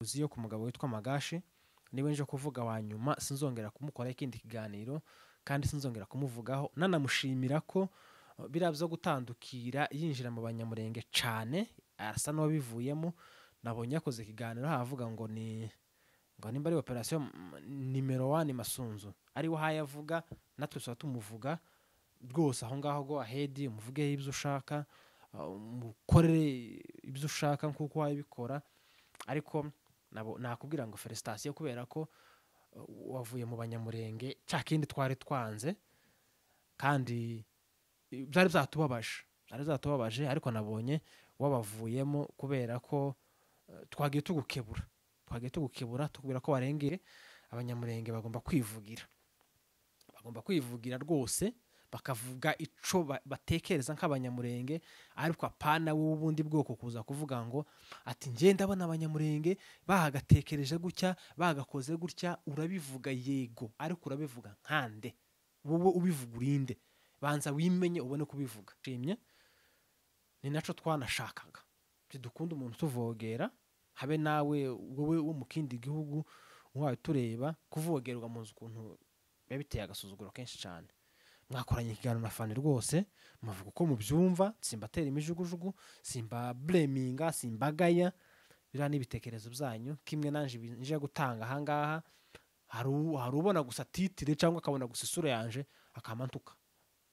Uziyo ku mugabo witwa Magashi niwe nje kuvuga wa nyuma, sinzongera kumukoraho ikindi kiganiro kandi sinzongera kumuvugaho. Nanamushimira ko biriya byo gutandukira yinjira mu Banyamurenge cane asa n'uwabivuyemo. Nabonye yakoze ikiganiro avuga ngo ni ngo nimba ari operation nimero 1 Masunzu ariwe hayavuga, natwe tuba tumuvuga rwose aho ngaho. Go ahead, umuvugeho ibyo ushaka, umukorere ibyo ushaka nk'uko wabikora, ariko nakubwira ngo felicitation kubera ko wavuye mu Banyamurenge cya kindi twari twanze kandi byari byatubabaje, byari byatubabaje, ariko nabonye wabavuyemo kubera ko twagiye tugukebura, twagiye tugukebura tukubwira ko warengeye. Abanyamurenge bagomba kwivugira, bagomba kwivugira rwose, bakavuga ico batekereza nk'Abanyamurenge, ariko apana w'ubundi bwoko kuza kuvuga ngo ati njye ndabona Abanyamurenge bahagatekereje gutya, bagakoze gutya. Urabivuga yego, ariko urabivuga nkande? Wowe ubivuga urinde? Banza wimenye ubone kubivuga. Shimye ni naco twanashakaga, tidukunda umuntu tuvogera, habe nawe wowe wo mu kindi gihugu uhaye tureba kuvogerwa mu nzu ukuntu biba biteye agasuzuguro kenshi cyane. Mwakoranye ikiganiro na Fani rwose muvuga uko mubyumva, simbatera imijugujugu, simba bleminga, simbagaya, biriya ni ibitekerezo byanyu kimwe nanje nje gutanga ahangaha. Hari ubona gusa titire cyangwa akabona gusa isura yanje akamantuka.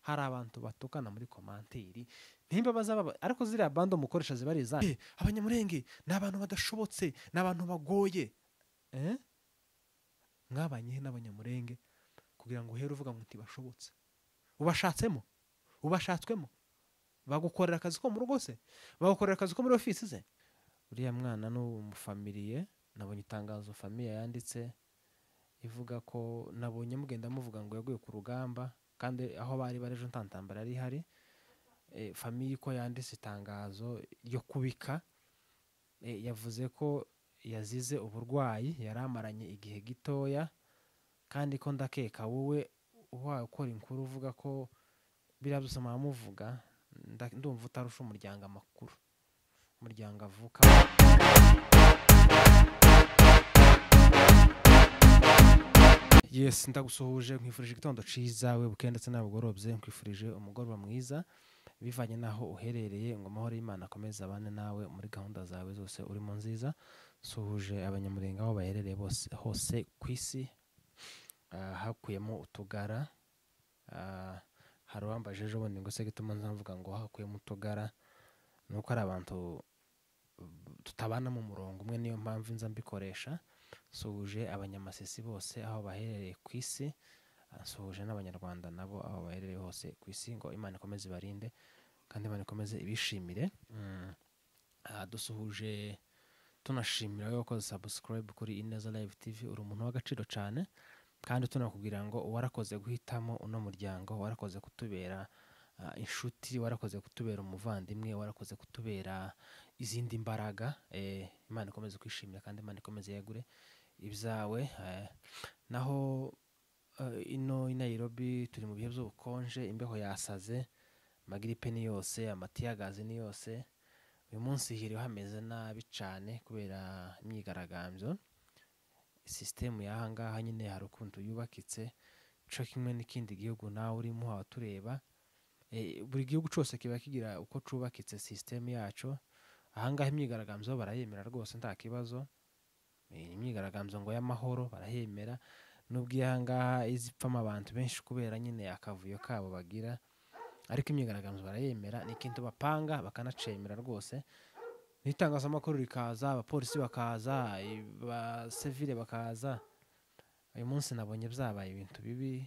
Hari abantu batukana muri komantiri nimba bazaba, ariko ziriya bando mukoresha ziba ari izanyu. Abanyamurenge ni abantu badashobotse, ni abantu bagoye. Mwabanye he n'Abanyamurenge kugira ngo uhere uvuga ngo ntibashobotse? Ubashatsemo, ubashatswemo, bagukorera akazi ko mu rugo se, bagukorera akazi ko muri ofisi se? Uriya mwana ni umufamiliye, nabonye itangazo famiye yanditse ivuga ko nabonye mugenda muvuga ngo yaguye ku rugamba, kandi aho bari bari ejo nta ntambara yari ihari. Famiye ko yanditse itangazo ryo kubika, yavuze ko yazize uburwayi yari amaranye igihe gitoya, kandi ko ndakeka wowe ukora inkuru uvuga ko biriya byose muvuga, ndumva utarusha umuryango amakuru, umuryango avuka. Yes, ndagusuhuje, nkwifurije igitondo ciza we bukeye ndetse n'abugorobye, nkwifurije umugoroba mwiza bivanye naho uherereye, ngo amahoro y'Imana akomeze abane nawe muri gahunda zawe zose urimo nziza. Suhuje Abanyamurenge aho baherereye bose hose ku isi, hakuyemo utugara. Hari uwambaje ejo bundi ngo se gituma nzavuga ngo hakuyemo utugara nuko ari abantu tutabana mu murongo umwe, niyo mpamvu nza mbikoresha. Suhuje Abanyamasisi bose aho baherereye ku isi, suhuje n'Abanyarwanda nabo aho baherereye hose ku isi, ngo Imana ikomeze ibarinde kandi Imana ikomeze ibishimire. Dusuhuje tunashimira wowe wakoze subscribe kuri Ineza Live TV, uri umuntu w'agaciro cyane, kandi tunakubwira ngo warakoze guhitamo uno muryango, warakoze kutubera inshuti, warakoze kutubera umuvandimwe, warakoze kutubera izindi mbaraga. Imana ikomeze kwishimira kandi Imana ikomeze yegure ibyawe. Naho ino i Nairobi turi mu bihe by'ubukonje, imbeho yasaze, amagiripe ni yose, amatiyagazi ni yose. Uyu munsi hiriwe hameze nabi cyane kubera imyigaragambyo. Sisitemu y'aha ngaha nyine hari ukuntu yubakitse, co kimwe n'ikindi gihugu nawe urimo watureba. Buri gihugu cyose kiba kigira uko cubakitse sisitemu yaco. Aha ngaha imyigaragambyo barayemera rwose nta kibazo, imyigaragambyo ngo y'amahoro barayemera, nubwo aha ngaha izipfamo abantu benshi kubera nyine akavuyo kabo bagira, ariko imyigaragambyo barayemera, ni ikintu bapanga bakanacemera rwose. N'itangazamakuru rikaza, abapolisi bakaza, abasivile bakaza. Uyu munsi nabonye byabaye ibintu bibi,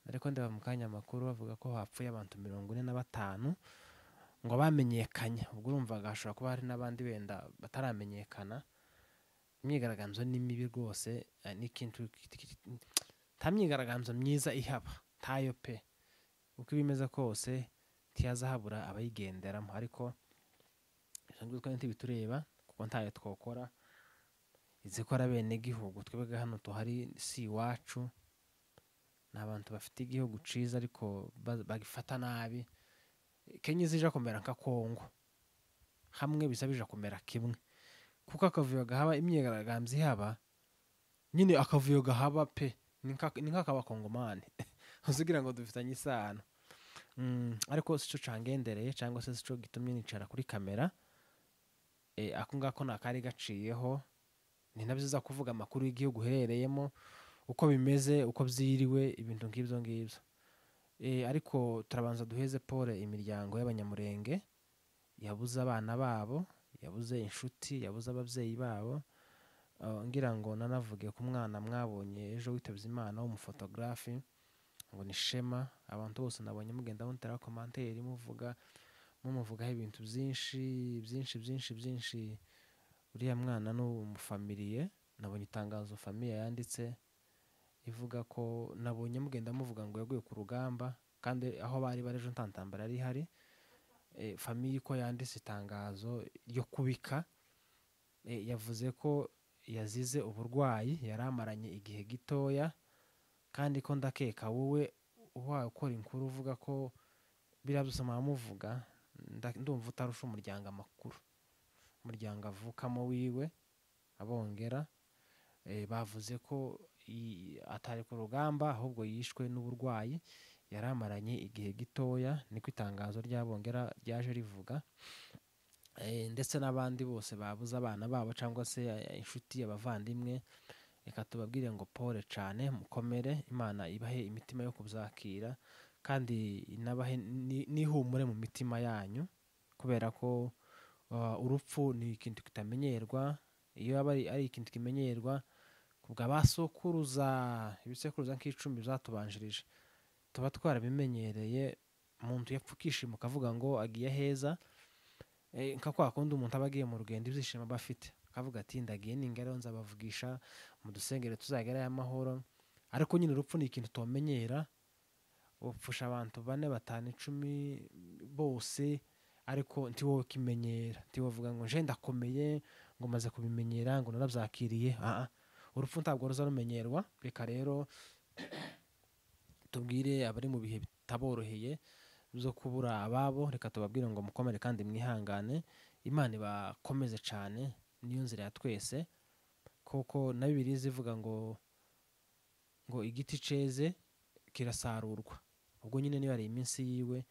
ariko ndeba mu kanya amakuru bavuga ko hapfuye abantu 45 ngo bamenyekanye. Ubwo urumvaga hashobora kuba hari n'abandi wenda bataramenyekana. Imyigaragambyo ni mibi rwose, ni ikintu nta myigaragambyo myiza ihaba, ntayo pe. Uko ibimeze kose ntihazahabura abayigenderamo, ariko izo twe ntibitureba kuko ntayo twokora. Izikora bene gihugu, twebwe hano tuhari si iwacu, ni abantu bafite igihugu ciza ariko bagifata nabi. Kenya izija kumera nka Kongo, hamwe bisa bija kumera kimwe. Kuko akavuyo gahaba, imyigaragambyo ihaba nyine, akavuyo gahaba pe, ni nk'akabakongomani uzigira ngo dufitanye isano. Ariko sico cangendereye cyangwa se sico gitumye nicara kuri kamera. Ako ngako ni akari gaciyeho. Ni na byiza kuvuga amakuru y'igihugu uherereyemo, uko bimeze, uko byiriwe, ibintu nk'ibyo ngibyo. Ariko turabanza duheze pole imiryango y'Abanyamurenge yabuze abana babo, yabuze inshuti, yabuze ababyeyi babo. Ngira ngo nanavuge ku mwana mwabonye ejo witabye Imana w'umufotogarafi ngo ni Shema. Abantu bose nabonye mugenda mutera commentaire muvuga, mumuvugaho ibintu byinshi byinshi byinshi byinshi. Uriya mwana ni umufamiliye, nabonye itangazo famiye yanditse ivuga ko, nabonye mugenda muvuga ngo yaguye ku rugamba, kandi aho bari bari ejo nta ntambara yari ihari. Famiye ko yanditse itangazo ryo kubika, yavuze ko yazize uburwayi yari amaranye igihe gitoya, kandi ko ndakeka wowe ukora inkuru uvuga ko biriya byose muvuga, ndumva utarusha umuryango amakuru, umuryango avukamo wiwe abongera. Bavuze ko atari ku rugamba ahubwo yishwe n'uburwayi yari amaranye igihe gitoya, niko itangazo ry'abongera ryaje rivuga. Ndetse n'abandi bose babuze abana babo cyangwa se inshuti, abavandimwe, reka tubabwire ngo pole cyane, mukomere, Imana ibahe imitima yo kubyakira, kandi inabahe n'ihumure mu mitima yanyu, kubera ko urupfu ni ikintu kitamenyerwa. Iyo aba ari ikintu kimenyerwa kubwa basokuruza, ibisekuruza nk'icumi byatubanjirije, tuba twarabimenyereye. Umuntu yapfukishima ukavuga ngo agiye heza, nka kwa kundi umuntu aba agiye mu rugendo ibyishimo aba afite, akavuga ati ndagiye ningerayo nzabavugisha, mudusengere tuzagerayo amahoro. Ariko nyine urupfu ni ikintu tumenyera, upfusha abantu 4, 5, 10 bose, ariko ntiwowe kimenyera, ntiwovuga ngo nje ndakomeye, ngo maze kubimenyera, ngo narabyakiriye. Urupfu ntabwo ruza rumenyerwa. Reka rero tubwire abari mu bihe bitaboroheye zo kubura ababo, reka tubabwire ngo mukomere kandi mwihangane, Imana ibakomeze cyane, niyo nzira ya twese. Kuko na Bibiliya ivuga ngo igiti ceze kirasarurwa, ubwo nyine niyo ari iminsi yiwe.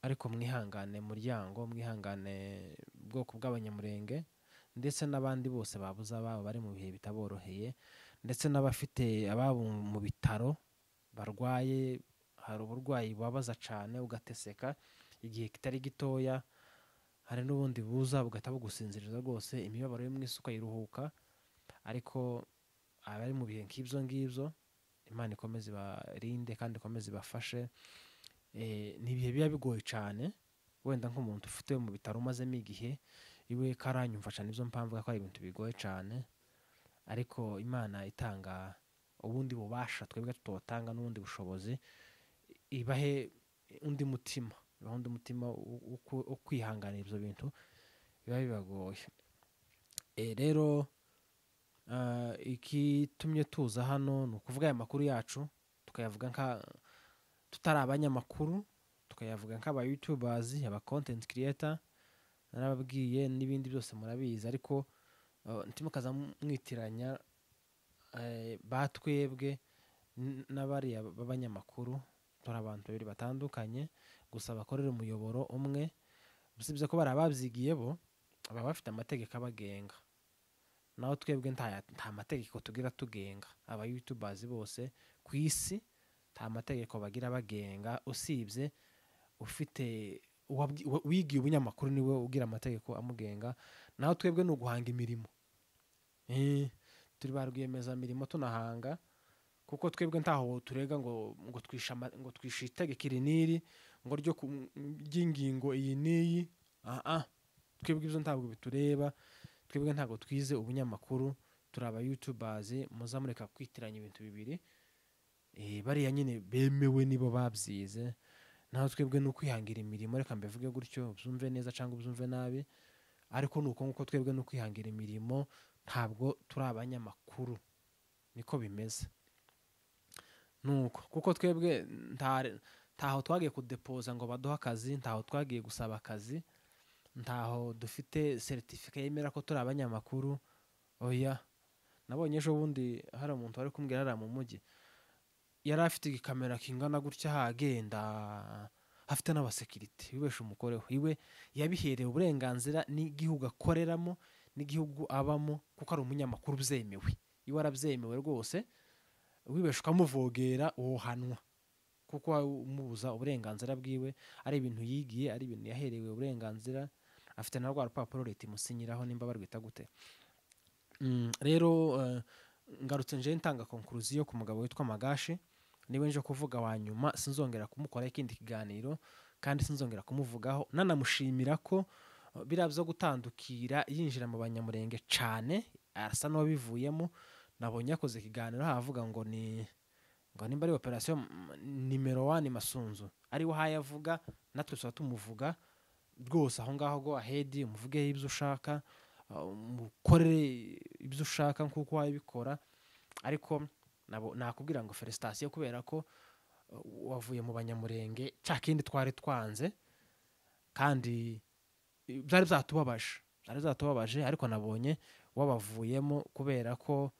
Ariko mwihangane muryango, mwihangane bwoko bw'Abanyamurenge, ndetse n'abandi bose babuze ababo bari mu bihe bitaboroheye, ndetse n'abafite ababo mu bitaro barwaye. Hari uburwayi bubabaza cyane ugateseka igihe kitari gitoya, hari n'ubundi buza bugahita bugusinziriza rwose, imibabaro yo mu isi ukayiruhuka. Ariko abari mu bihe nk'ibyo ngibyo, Imana ikomeze ibarinde kandi ikomeze ibafashe. Ni ibihe biba bigoye cyane, wenda nk'umuntu ufite mu bitaro umazemo igihe iwe karanyumva cyane, ibyo mpamvu ko ari ibintu bigoye cyane. Ariko Imana itanga ubundi bubasha twebwe tutotanga, n'ubundi bushobozi, ibahe undi mutima, ibahe undi mutima wo kwihanganira ibyo bintu biba bibagoye. Rero ikitumye tuza hano ni ukuvuga aya makuru yacu, tukayavuga nka tutari abanyamakuru, tukayavuga nk'aba YouTubers, aba content creator, narababwiye n'ibindi byose murabizi. Ariko ntimukaza mwitiranya batwebwe n'abariya b'abanyamakuru. Turi abantu babiri batandukanye, gusa bakorera umuyoboro umwe. Usibye ko bari ababyigiye bo baba bafite amategeko abagenga, naho twebwe nta mategeko tugira tugenga. Aba YouTubers bose ku isi nta mategeko bagira bagenga, usibye ufite wigiye ubunyamakuru niwe ugira amategeko amugenga. Naho twebwe ni uguhanga imirimo, turi ba rwiyemezamirimo tunahanga, kuko twebwe ntaho turega ngo twishe itegeko iri n'iri, ngo ryo ry'ingingo iyi n'iyi. Twebwe ibyo ntabwo bitureba, twebwe ntabwo twize ubunyamakuru, turi aba YouTubers. Muzamureka kwitiranya ibintu bibiri. Bariya nyine bemewe nibo babyize, naho twebwe ni ukwihangira imirimo. Reka mbivuge gutyo ubyumve neza cyangwa ubyumve nabi, ariko ni uko nguko twebwe ni ukwihangira imirimo, ntabwo turi abanyamakuru, niko bimeze. Nuko kuko twebwe ntaho twagiye kudepoza ngo baduhe akazi, ntaho twagiye gusaba akazi, Ntaho dufite certificate yemera ko turi abanyamakuru. Oya, nabonye ejo bundi hari umuntu wari kumbwira hariya mu mujyi, yari afite igikamera kingana gutya hagenda afite n'abasekirite wibesha umukoreho iwe, yabiherewe uburenganzira n'igihugu akoreramo n'igihugu abamo, kuko ari umunyamakuru byemewe, iwe arabyemewe rwose. Wibesha ukamuvogera wohanwa, kuko umubuza uburenganzira bwiwe, ari ibintu yigiye, ari ibintu yaherewe uburenganzira, afite na rwa rupapuro leta imusinyiraho nimba barwita gute. Rero ngarutse nje ntanga conclusion ku mugabo witwa Magashi, niwe nje kuvuga wa nyuma, sinzongera kumukoraho ikindi kiganiro kandi sinzongera kumuvugaho. Nanamushimira ko biriya byo gutandukira yinjira mu banyamurenge cane, arasa n'uwabivuyemo. Nabonye yakoze ikiganiro avuga ngo ni ngo nimba ari operation nimero 1 Masunzu, ari we hayavuga, natwe tuba tumuvuga rwose aho ngaho. Go ahead, umuvuge ibyo ushaka, umukorere ibyo ushaka nkuko wabikora, ariko nakubwira ngo felicitation kubera ko wavuye mu banyamurenge ca kindi twari twanze, kandi byari byatubabaje, ariko nabonye wabavuyemo kubera ko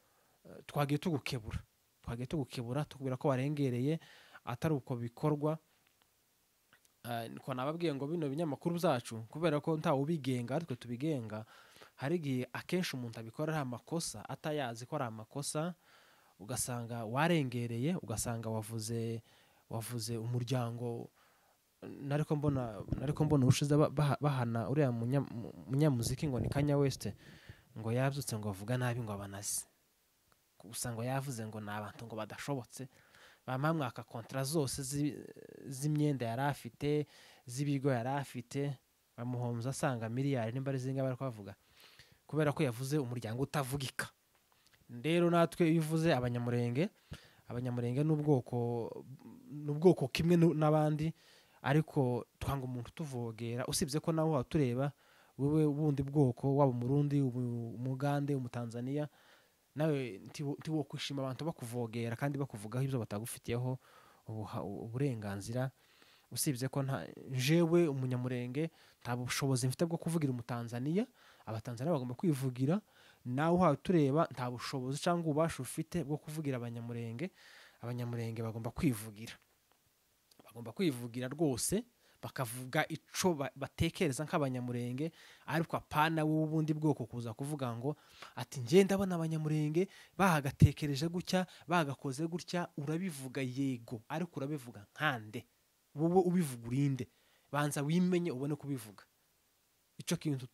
twagiye tugukebura tukubwira ko warengereye, atari uko bikorwa. Niko nababwiye ngo bino binyamakuru byacu kubera ko nta ubigenga ariko tubigenga, hari igihe akenshi umuntu abikora ari amakosa atayazi ko ari amakosa, ugasanga warengereye, ugasanga wavuze umuryango. Nariko mbona ubushize bahana uriya munyamuziki ngo ni Kanye West, ngo yabyutse ngo avuga nabi ngo abanazi, gusa ngo yavuze ngo ni abantu ngo badashobotse, bamwaka kontra zose z'imyenda yari afite, z'ibigo yari afite, bamuhomza asanga miliyari nimba ari zingahe bari kuvuga, kubera ko yavuze umuryango utavugika. Rero natwe iyo uvuze abanyamurenge, abanyamurenge n'ubwoko kimwe n'abandi, ariko twanga umuntu tuvogera, usibye ko nawe watureba wewe bundi bwoko, waba umurundi, umugande, umutanzania, nawe ntiwo kwishima abantu bakuvogera kandi bakuvugaho ibyo batagufitiyeho uburenganzira. Usibye ko nta jewe umunyamurenge nta bushobozi mfite bwo kuvugira umutanzania, abatanzania bagomba kwivugira, nawe uhawe tureba nta bushobozi cyangwa ububasha ufite bwo kuvugira abanyamurenge, abanyamurenge bagomba kwivugira, bagomba kwivugira rwose, bakavuga ico batekereza nk'abanyamurenge, ariko apana w'ubundi bwoko kuza kuvuga ngo ati nge ndabona abanyamurenge bahagatekereje gutya, bagakoze gutya. Urabivuga yego, ariko urabivuga nkande? Wowe ubivuga urinde? Banza wimenye ubone kubivuga. Ico kintu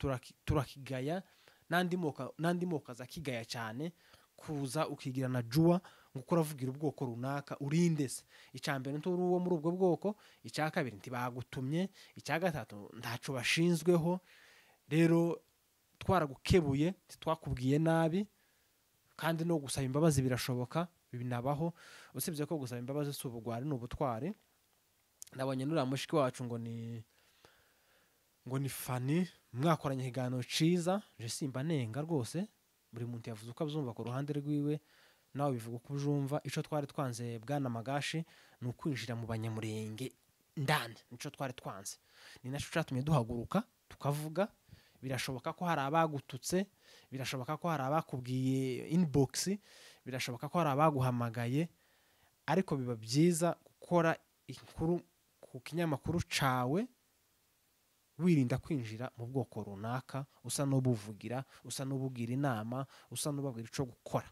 turakigaya, n'andi moko azakigaya cyane, kuza ukigira na juwa ngo uravugira ubwoko runaka, urinde se? Icya mbere nturi uwo muri ubwo bwoko, icya kabiri ntibagutumye, icya gatatu ntaco bashinzweho. Rero twaragukebuye, twakubwiye nabi, kandi no gusaba imbabazi birashoboka, binabaho. Usibye ko gusaba imbabazi si ubugwari, ni ubutwari. Nabonye nuriya mushiki wacu ngo ni Fanny, mwakoranye ikiganiro ciza, je simba nenga rwose, buri muntu yavuze uko abyumva ku ruhande rwiwe, nawe bivuga uko ujumva. Ico twari twanze bwana Magashi ni ukwinjira mu banyamurenge ndani, nico twari twanze, ni naco catumye duhaguruka tukavuga. Birashoboka ko hari abagututse, birashoboka ko hari abakubwiye inbox, birashoboka ko hari abaguhamagaye, ariko biba byiza gukora inkuru ku kinyamakuru cawe wirinda kwinjira mu bwoko runaka, usa n'ubuvugira, usa n'ubugira inama, usa n'ubabwira ico gukora.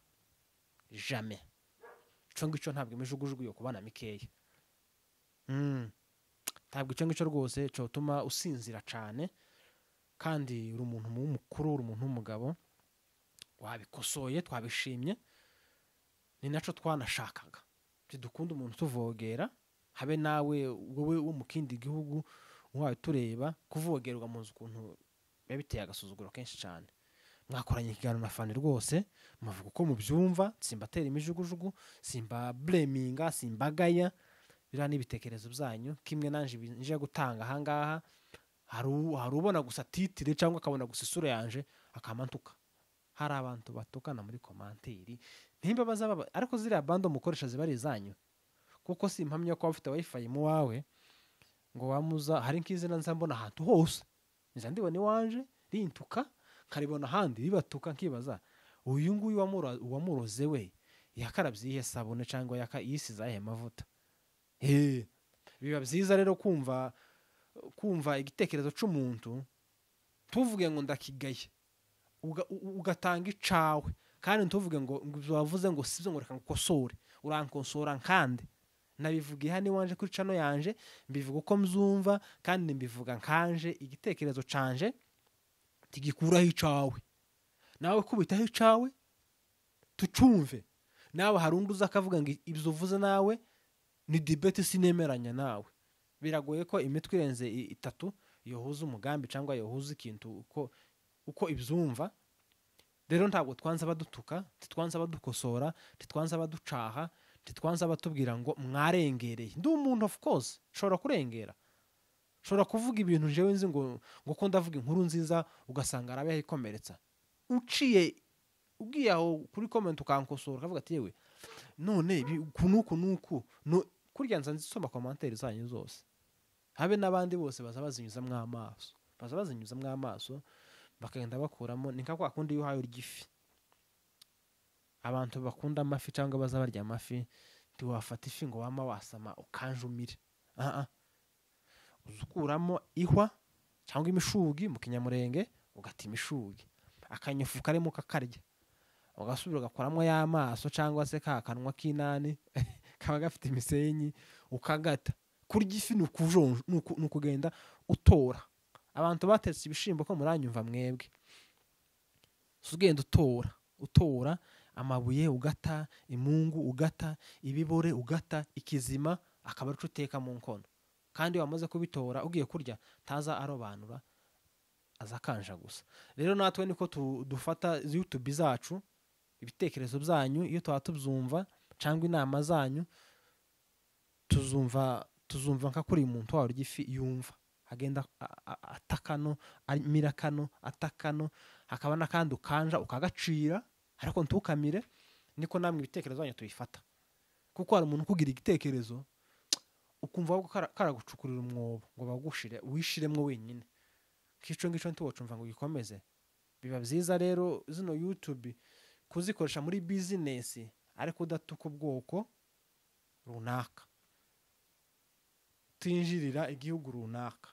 Jamais. Ico ngico ntabwo imijugujugu yo kubana mikeya. Ntabwo ico ngico rwose cotuma usinzira cane, kandi uri umuntu mukuru, uri umuntu w'umugabo, wabikosoye, twabishimye, ni naco twanashakaga. Tidukunda umuntu tuvogera, habe nawe wowe wo mu kindi gihugu wawe tureba, kuvogerwa mu nzu ukuntu biba biteye agasuzuguro kenshi cyane. Mwakoranye ikiganiro na Fanny rwose, muvuga uko mubyumva, simbatera imijugujugu, simba blaminga, simbagaya, biriya ni ibitekerezo byanyu. Kimwe nanje nje gutanga ahangaha, hari ubona gusa titire cyangwa akabona gusa isura yanje akamantuka. Hari abantu batukana muri komantiri, ntimba bazaba, ariko ziriya bando mukoresha ziba ari izanyu, kuko simpamya ko ufite wifi mu wawe ngo wamuza. Hari nk'izina nza mbona ahantu hose Nza ndibona iwanje rintuka, nkaribona ahandi ribatuka, nkibaza uyu nguyu wamuroze we yakarabye iyihe sabune cyangwa yisize ayahe mavuta. Biba byiza rero kumva igitekerezo c'umuntu, tuvuge ngo ndakigaye, ugatanga icawe, kandi ntuvuge ngo ibyo wavuze ngo sibyo, ngo reka ngukosore. Urankosora nkande nabivugiye hano iwanje kuri channel yanje, mbivuga uko mzumva kandi mbivuga nkanje. Igitekerezo canje tigikuraho icawe, nawe kubitaho icawe tucumve. Nawe hari undi uza akavuga ngo ibyo uvuze nawe ni debate, sinemeranya nawe. Biragoye ko imitwe irenze itatu yohuza umugambi cyangwa yohuza ikintu uko ibyumva. Rero ntabwo twanze abadutuka, ntitwanze abadukosora, ntitwanze abaducaha, ntitwanze abatubwira ngo mwarengereye. Ndi umuntu of course nshobora kurengera, nshobora kuvuga ibintu jewe nzi ngo ko ndavuga inkuru nziza, ugasanga arabe yikomeretsa. Uciye ugiye aho kuri comment ukankosora ukavuga ati yewe none uku nuku nuku no, kurya nza nzisoma commentaire zanyu zose, habe n'abandi bose baza bazinyuzamwo amaso, baza bazinyuzamwo amaso bakagenda bakuramo. Ni nka kwa kundi iyo uhaye urya ifi, abantu bakunda amafi cyangwa baza barya amafi, ntiwafata ifi ngo wama wasama ukanjumire. Uzukuramo ihwa cyangwa imishugi mu kinyamurenge, ugata imishugi, akanyofu karimo kakarya, ugasubira ugakuramo ya maso cyangwa se ka kanwa k'inani kaba gafite imisenyi ukagata. Kurya ifi ni ukujonja, ni ukugenda utora. Abantu batetse ibishimbo ko muranyumva mwebwe, ugenda utora, utora amabuye ugata, imungu ugata, ibibore ugata, ikizima akaba arico uteka mu nkono. Kandi wamaze kubitora ugiye kurya ntaza arobanura, aza kanja gusa. Rero natwe niko dufata YouTube zacu, ibitekerezo byanyu iyo twaba tubyumva cyangwa inama zanyu, tuzumva nka kuri umuntu wawe urya ifi yumva agenda atakano, amira kano, atakano, hakaba n'akandi ukanja ukagacira ariko ntukamire. Niko namwe ibitekerezo byanyu tubifata, kuko hari umuntu ukugira igitekerezo ukumva ahubwo karagucukurira umwobo ngo bagushire wishiremwo wenyine, kico ngico ntiwocumva ngo gikomeze. Biba byiza rero zino YouTube kuzikoresha muri business, ariko udatuka ubwoko runaka, tinjirira igihugu runaka.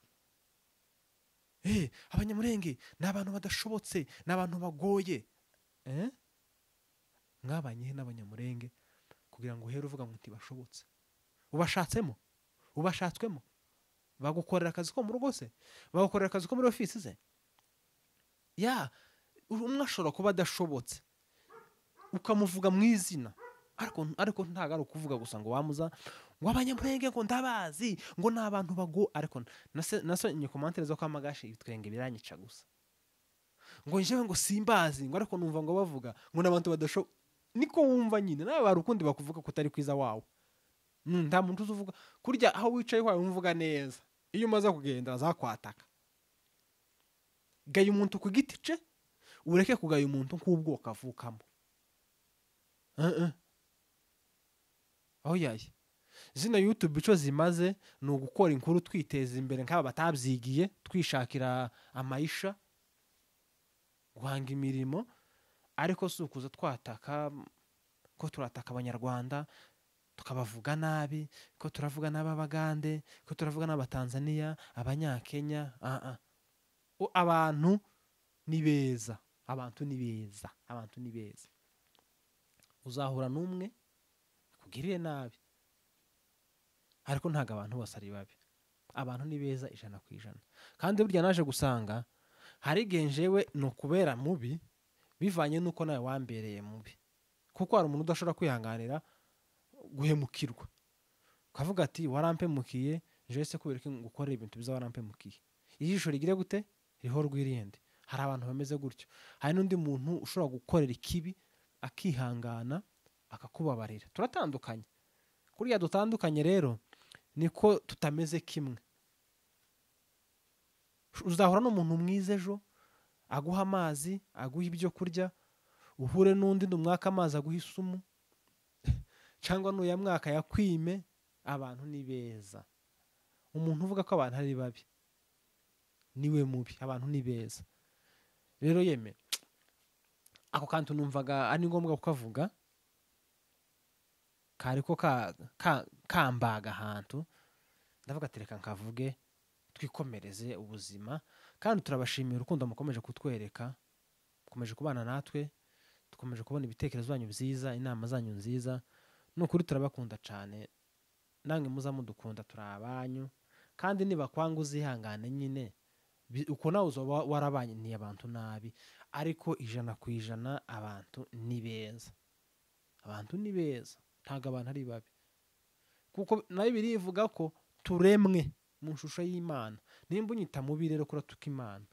Abanyamurenge ni abantu badashobotse, ni abantu bagoye. Mwabanye he n'abanyamurenge kugira ngo uhere uvuga ngo ntibashobotse? Ubashatsemo, ubashatswemo, bagukorera akazi ko mu rugo se, bagukorera akazi ko muri office se. Ya umwe ashobora kuba adashobotse ukamuvuga mu izina, ariko ntago ari ukuvuga gusa ngo wamuza ngo abanyamurenge ngo ndabazi ngo ni abantu bago, ariko nase ni commentaire zo kwamagashi ibitwenge biranyica gusa, ngo njewe ngo simbazi ngo ariko numva ngo bavuga ngo n'abantu badasho, niko wumva nyine nawe bari ukundi bakuvuga ko utari kwiza wawe. Nta muntu uzuvuga kurya aho wicaye wawe umvuga neza, iyo umaze kugenda azakwataka. Gaya umuntu ku giti ce, ureke kugaya umuntu nk'ubwoko avukamo. Aho yaye zino YouTube ico zimaze ni ugukora inkuru twiteza imbere nk'aba batabyigiye, twishakira amayisha, guhanga imirimo, ariko si ukuza twataka ko turataka abanyarwanda tukabavuga nabi, ko turavuga n'ababagande, ko turavuga n'abatanzania, abanyakenya. Abantu ni beza, abantu ni beza, abantu ni beza. Uzahura n'umwe akugirire nabi, ariko ntago abantu bose ari babi. Abantu ni beza 100%. Kandi burya naje gusanga hari igihe njewe no kubera mubi bivanye nuko nawe wambereye mubi, kuko hari umuntu udashobora kwihanganira guhemukirwa, ukavuga ati warampemukiye, njewe se kubera ko ngukorera ibintu biza warampemukiye, ijisho rigire gute riho rwirinde. Hari abantu bameze gutyo. Hari n'undi muntu ushobora gukorera ikibi akihangana akakubabarira. Turatandukanye, kuriya dutandukanye rero niko tutameze kimwe. Uzahura n'umuntu mwiza ejo aguha amazi, aguha ibyo kurya, uhure n'undi n'umwaka amazi aguha isumu cyangwa n'uya mwaka yakwime. Abantu ni beza. Umuntu uvuga ko abantu ari babi Niwe mubi, abantu ni beza. Rero yeme ako kantu numvaga ari ngombwa kukavuga, kariko kambaga ahantu, ndavuga ati reka nkavuge twikomereze ubuzima. Kandi turabashimira urukundo mukomeje kutwereka, mukomeje kubana natwe, dukomeje kubona ibitekerezo byanyu byiza, inama zanyu nziza. Ni ukuri turabakunda cyane, namwe muza mudukunda, turi abanyu. Kandi nibakwanga uzihangane nyine, uko nawe uzoba warabanye abantu nabi, ariko 100% abantu ni beza. Abantu ni beza, ntabwo abantu ari babi, kuko na Bibiliya ivuga ko turemwe mu shusho y'Imana. Nimba unyita mubi rero kuratuka Imana.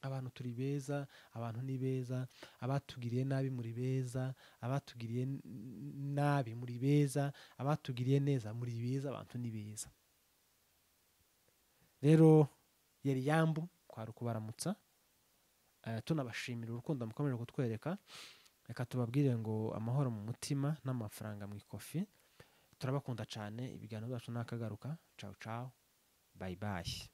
Abantu turi beza, abantu ni beza, abatugiriye nabi muri beza, abatugiriye nabi muri beza, abatugiriye neza muri beza, abantu ni beza. Rero yari yambu kwari ukubaramutsa, tunabashimira urukundo mukomeje kutwereka. Reka tubabwire ngo amahoro mu mutima n'amafaranga mu ikofi. Turabakunda cyane, ibiganiro byacu nakagaruka. Ciao ciao, bye bye.